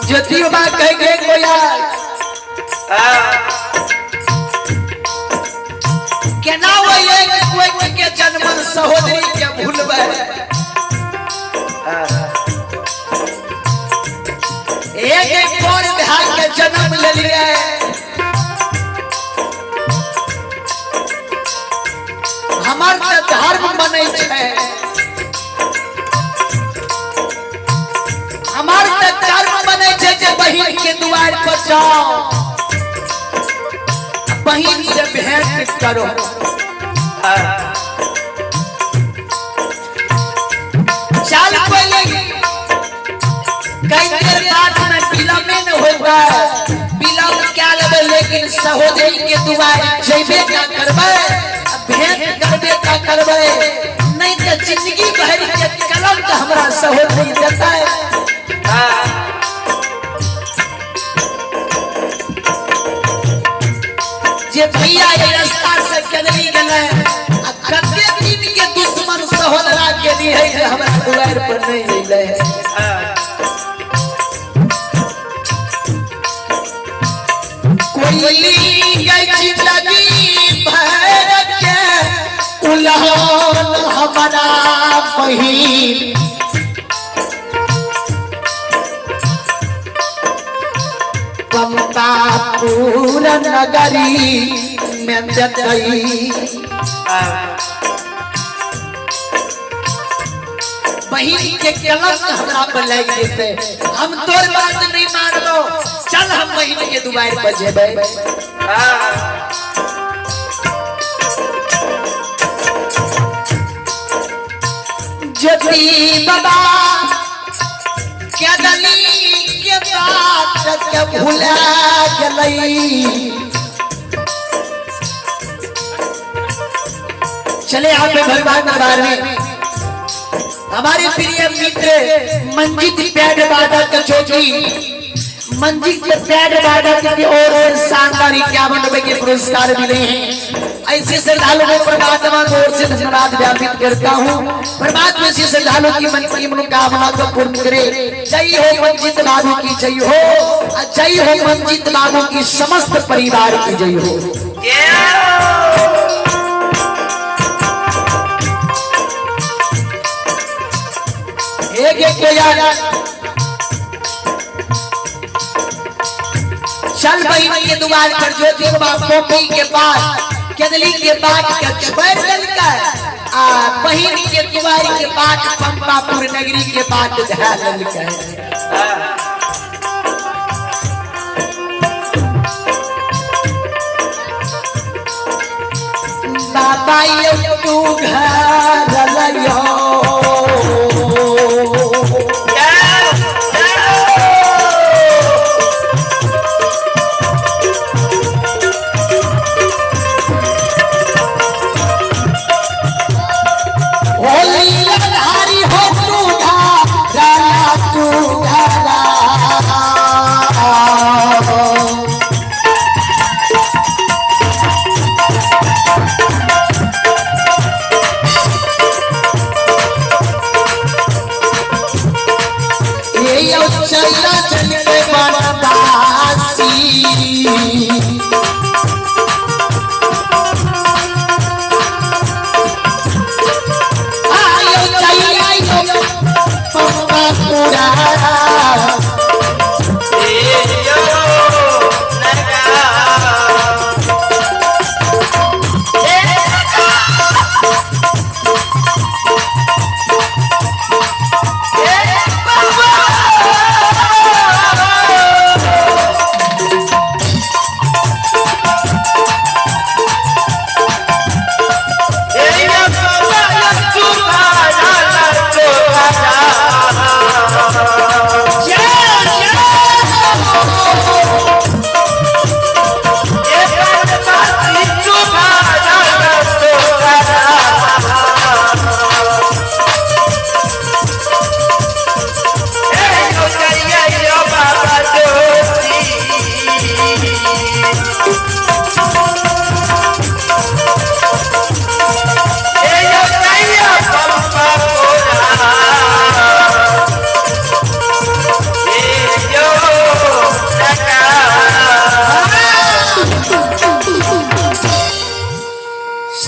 ज्योति बाबा कह गए कोयाल केना वो एक कोई के जन्मन सहोदरी के भूलबै। एक एक बड़ भाई के जन्म लेलिए, हमर तऽ धर्म बनै छै, हमर तऽ कर्म बनै छै जे बहिन के दुआर पर जाओ, बहिन से भेंट करो। चल पहले कई देर बाट में विलम्ब न होता, विलम्ब क्या लेबै, लेकिन सहोदरी के दुआर जेबे का करबै, भेंट करबे का करबै, नहीं तो जिंदगी भर के कलंक हमरा सहोदरी देतै। जे भैया ये रास्ता से केदरी गेलै आ कते दिन के दुश्मन सहोदरा के लिए है जे हमरा दुआर पर नहीं अइलै। कोई गई जिंदगी भर के उलहन हमारा बहिन, पंपापुर नगरी में जतई। बहिन के कलंक हमरा पर लागि जेतै, हम तोर बात नहीं मानबो, चल हम बहिन के दुआर पर जेबै। ज्योति बाबा केदली के बात के भुला गेलै, चले आप भगवान दरबार में हमारे प्रिय मित्र मंजित पैड वादक ज्योति मंजित पैड वादक की ओर से शानदार 51 रुपए के पुरस्कार मिले हैं। ऐसे श्रद्धालुओं को परमात्मा की ओर से धन्यवाद ज्ञापित करता हूँ। परमात्मा ऐसे श्रद्धालुओं की मन की मनोकामना को पूर्ण करे। जय हो मंजित बाबू की जय हो, जय हो मंजित बाबू की समस्त परिवार की जय हो। एक एक को यार चल बहिन के द्वार पर ज्योति बाबा पोपी के बाद केदली के बाद के छोड़ देलकै आ बहिन के द्वार के बाद पंपापुर नगरी के बाद धरा देलकै। बाबा यौ तू घर लयो,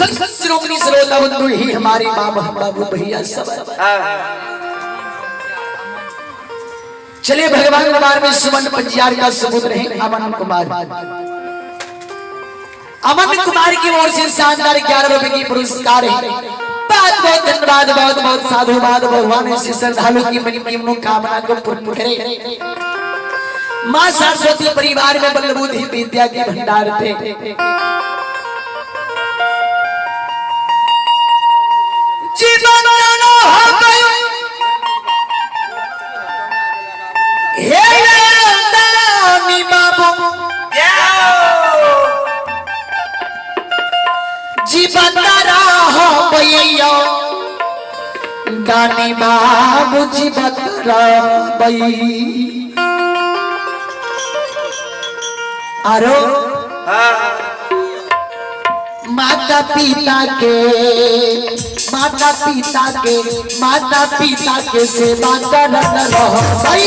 संत श्रोमणी श्रोता बंधु ही हमारे माँ बाबू भैया सब। चले भगवान दरबार में सुमन पंजियार का समुद्र है अमन कुमार। अमन कुमार की ओर से शानदार 11 रुपए की पुरस्कार है। बहुत बहुत धन्यवाद, बहुत बहुत साधुवाद। भगवान इस श्रद्धालु की मन की मनोकामना को पूर्ण करे। माँ सरस्वती परिवार में बलबुद्धि विद्या के भंडार थे। जीवन हो हे दानी बाबू जीवन रहबैया, दानी बाबू जीवन रहबै। आरो माता पिता के, माता पिता के, माता पिता के सेवा करत रहबै।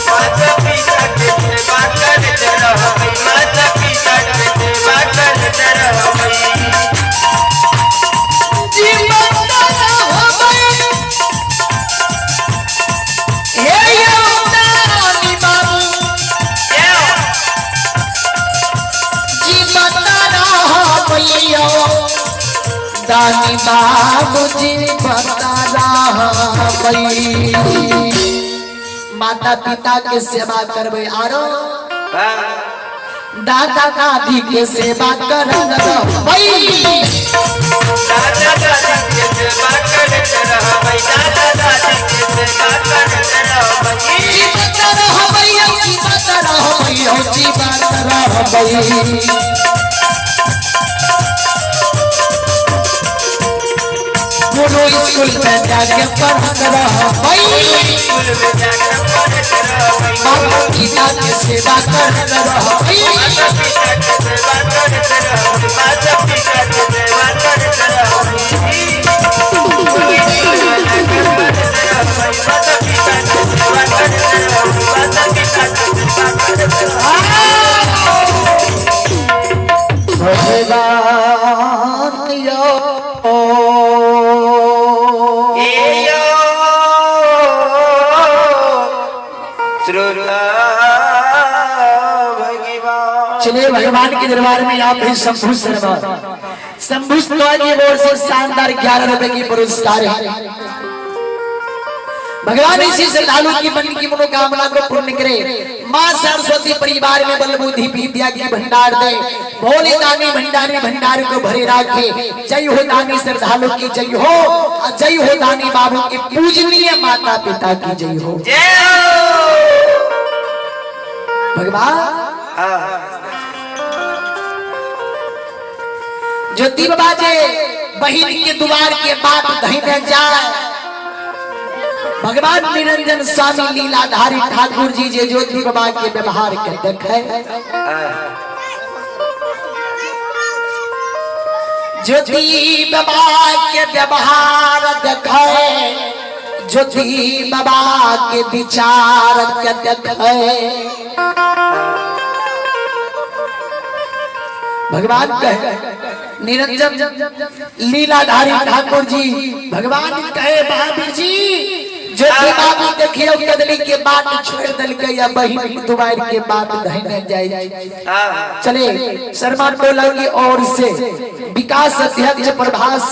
माता पिता के सेवा करत रहबै, माता पिता के सेवा करत रहबै। जीवन रहबै हे यौदानी बाबू, जीवन रहबैया, दानी बाबू जीवन रहबै। माता पिता के सेवा करबै, आरो दादा दादी के सेवा करत रहबै। दादा दादी के सेवा करत रहबै, दादा दादी के सेवा करत रहबै। जीवन रहबै, जीवन रहबै, जीवन रहबै। गुरु स्कूल में जाके पढ़त रहबै, स्कूल में जाकर पढ़त रहबै, माता पिता के सेवा करत रहबै। माता पिता के सेवा करत रहबै, माता पिता के सेवा करत रहबै। माता पिता के सेवा करत रहबै, माता पिता के सेवा करत रहबै। भगवान यो श्रोता भगवान। चलिए भगवान के दरबार में आप भी शंभु शर्मा, शंभु शर्मा की ओर से शानदार 11 रुपए की पुरस्कार है। भगवान इसी श्रद्धालु की मन की मनोकामना को पूर्ण करे। माँ सरस्वती परिवार में बल बुद्धि विद्या की भंडार दे। भोले दानी भंडारी भंडार को भरे राखे। जय हो दानी श्रद्धालु की जय हो, और जय हो दानी बाबू की पूजनीय माता पिता की जय हो। जय हो। भगवान ज्योति बाबा जे बहिन के द्वार के बात धैने जाए, भगवान निरंजन स्वामी लीलाधारी ठाकुर जी जे ज्योति बाबा के व्यवहार के देखे, ज्योति बाबा के व्यवहार देखे, ज्योति बाबा के विचार के देखे, भगवान कहे निरंजन लीलाधारी ठाकुर जी, भगवान कहे महावीर जी ज्योति बाबू देखियो कदली के बात छोड़ दलके या बहिन दुआर के बात धैने जाए। चले शर्मा टोला की ओर से विकास अध्यक्ष प्रभास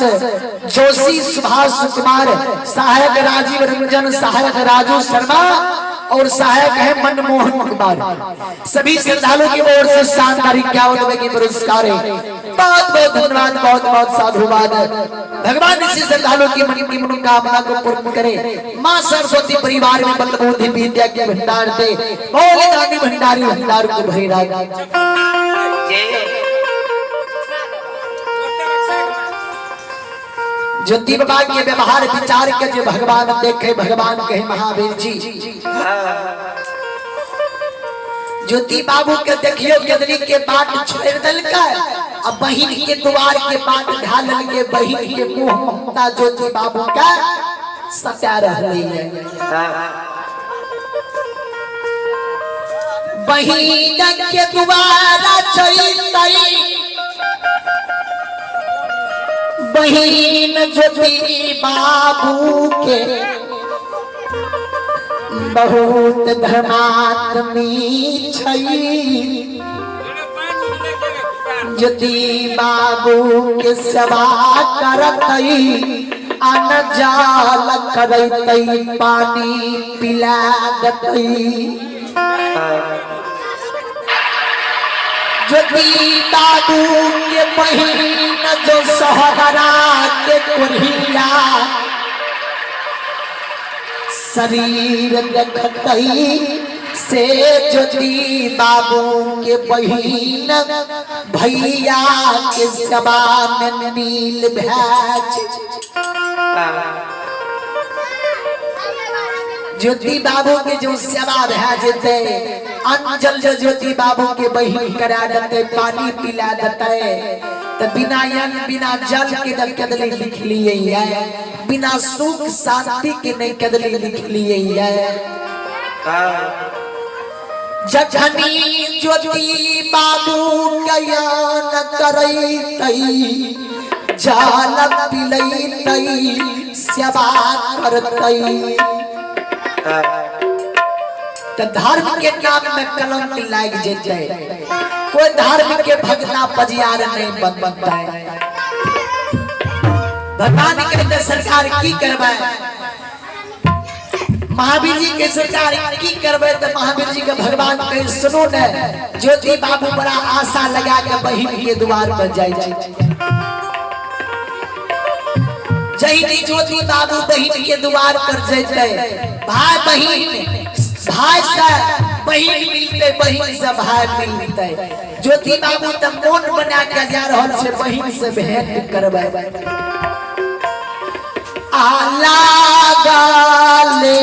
जोशी, सुभाष कुमार, सहायक राजीव रंजन, सहायक राजू शर्मा और सहायक है मनमोहन कुमार। सभी श्रद्धालुओं की ओर से शानदार 51 रुपए की पुरस्कार है। बहुत बहुत धन्यवाद, बहुत बहुत साधुवाद। भगवान इसी श्रद्धालुओं की मन की मनोकामना को पूर्ण करे। माँ सरस्वती परिवार में बल बुद्धि विद्या के भंडार दे। भोले दानी भंडारी भंडार को भरे राख। ज्योति बाबा के व्यवहार विचार के जो भगवान देखे, भगवान कहे महावीर जी ज्योति बाबू के देखियो केदरी के बाट छोड़ दलका, अब बहिन के द्वार के बाट ढालल के बहिन के मुंह ममता ज्योति बाबू का सता रहली है। बहिन के द्वारा चलतई बहिन ज्योति बाबू के बहुत धर्मात्मी छै। ज्योति बाबू के सेवा करतै, अन्न जल करतै, पानी पिला देतै। ज्योति बाबू के बहिन जो सोहरा के कोढ़िया शरीर देखतै, से ज्योति बाबू के बहिन भैया के सेवा में नील भैज। ज्योति बाबू के जो सेवा भए जेतै, अंजल जो ज्योति बाबू के बहिन करा देतै, पानी पिला देतै, तो बिना अन्न बिना जल के न कदली लिख लिए है, बिना सुख शांति के नहीं कदली लिख लिए है। जखनी ज्योति बाबू कयान करैतै, जल पिलैतै, सेवा करतै, तो धर्म के नाम में कलंक लाग जेतै, कोई धर्म के भगना पजियार नहीं बन बनता है। भगवान कहते सरकार की करबै, महावीर जी के सरकार की करबै, तो महावीर जी के भगवान कहे सुनो ने, ज्योति बाबू बड़ा आशा लगा के बहिन के द्वार पर जाय छै। जहिनी ज्योति बाबू बहिन के द्वार पर जैते, भाई बहिन, भाई से बहिन मिलते, बहिन से भाई मिलते। ज्योति बाबू त मोन बना के जा रहल छै बहिन से भेंट करबै। आला गाले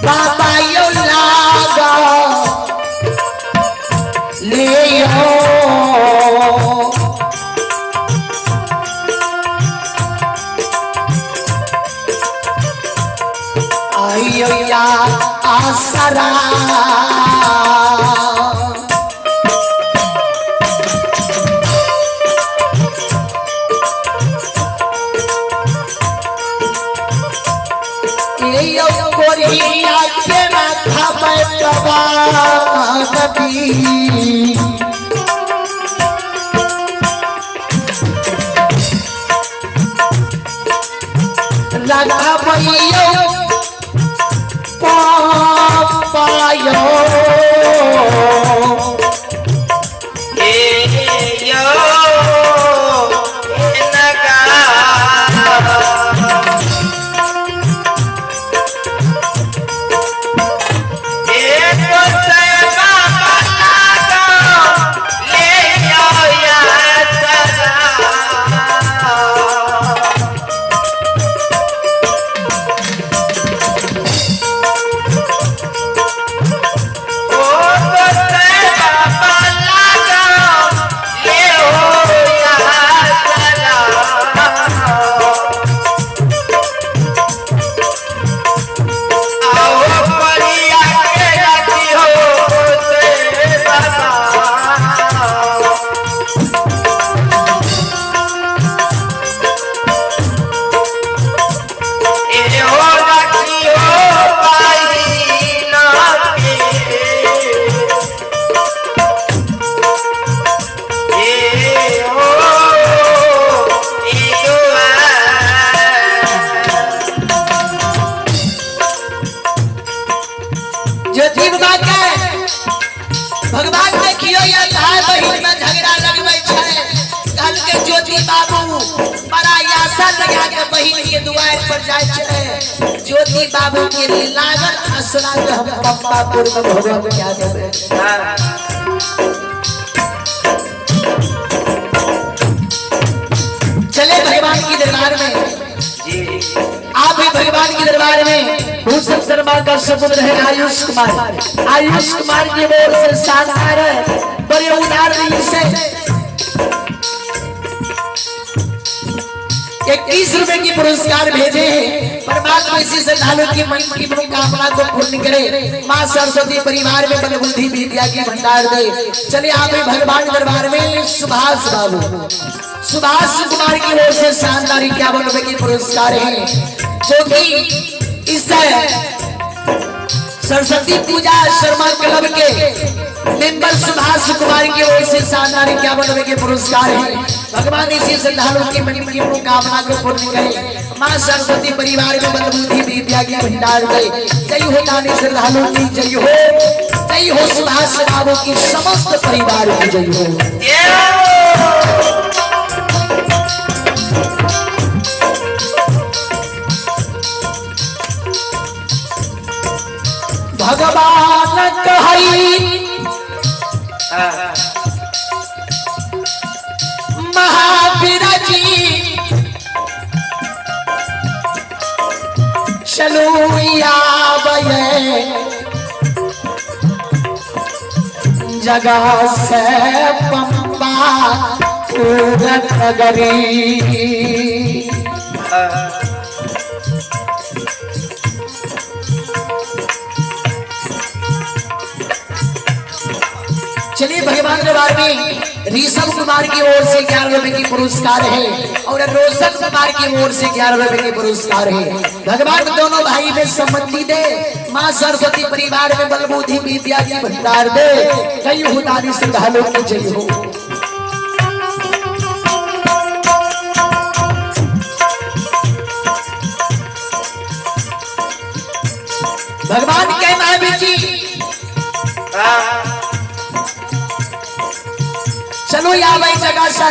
बाबा यो लागा ले यो आइयो या आसरा। यो कोरिया के माथा पे नबी रखबैयो पायो ज्योति बाबा के भगवान देखियो या भाई बहिन में झगड़ा लगबै छै। कल के ज्योति बाबू बड़ा आशा लगा के बहिन के दुआर पर जाय छै। ज्योति बाबू के लागल आसरा के हम पम्पापुर में भगवान क्या देबै। चले भगवान की दरबार में, आप भी भगवान के दरबार में। भूषण शर्मा का सुपुत्र है आयुष कुमार। आयुष कुमार की ओर से शानदार है, बड़े उदार दिल से 21 रुपए की पुरस्कार भेजे हैं। परमात्मा इसी श्रद्धालु की मन की मनोकामना को पूर्ण करे, माँ सरस्वती परिवार में बल बुद्धि विद्या की भंडार दे। चलिए आप भगवान दरबार में सुभाष बाबू सुभाष कुमार की ओर से शानदार 51 रुपए की पुरस्कार है, जो कि इस सरस्वती पूजा शर्मा क्लब के मेंबर सुभाष कुमार की ओर से शानदार 51 रुपए के पुरस्कार है। भगवान इसी श्रद्धालु की मन की मनोकामना को पूर्ण करे, माँ सरस्वती परिवार में बल बुद्धि विद्या की भंडार दे। जय हो दानी श्रद्धालु की जय हो, जय हो सुभाष बाबू की समस्त परिवार की जय हो। भगवान कहई महावीर जी चलू आवे जगह से पंपा पूरन नगरी। चलिए भगवान दरबार में ऋषभ कुमार की ओर से 11 रुपए की पुरस्कार है और रोशन कुमार की ओर से 11 रुपए की पुरस्कार है। भगवान दोनों भाई में सम्मति दे, माँ सरस्वती परिवार में बल बुद्धि विद्या की भंडार दे। जय हो दानी श्रद्धालु की जय हो। भगवान के महावीर जी चलो या वही जगह से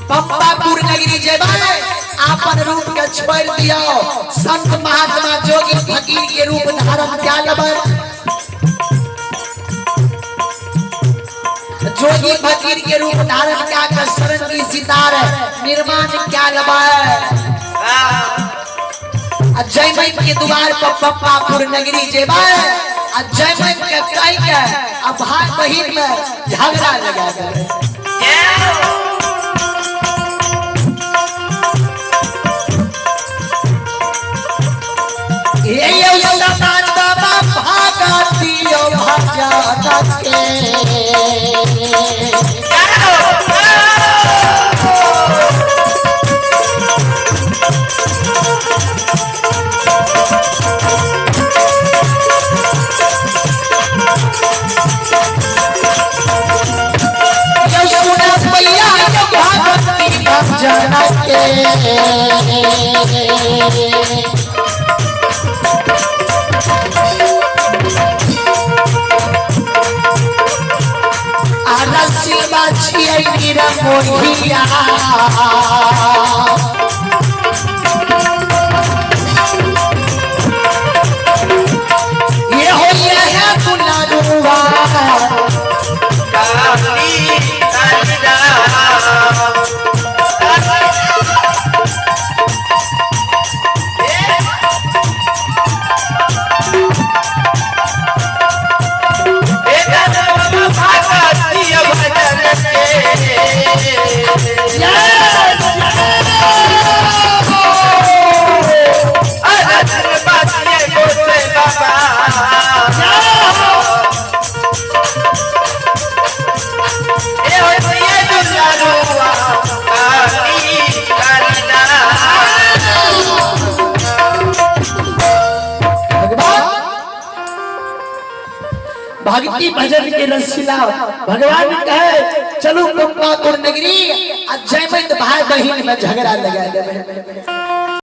पंपापुर नगरी जेबै आपन रूप के छोड़ दियो, संत महात्मा जोगी फकीर के रूप धारण क्या लेबै। जोगी फकीर के रूप धारण क्या कर शरण की सितार निर्माण क्या लेबै। जयमन के द्वार पर पंपापुर नगरी जेबै आ जयमन के कह के आ भाई बहिन में झगड़ा लगा दे। ये बाबा भागतियो भजन के भजन के। आरसिलबा छियै निरमोहिया ये हो ये है दुलारुआ भक्ति भजन के रसीला भगवान कहे चलो पंपापुर नगरी आ जयमंत भाई बहिन में झगड़ा लगा देवे।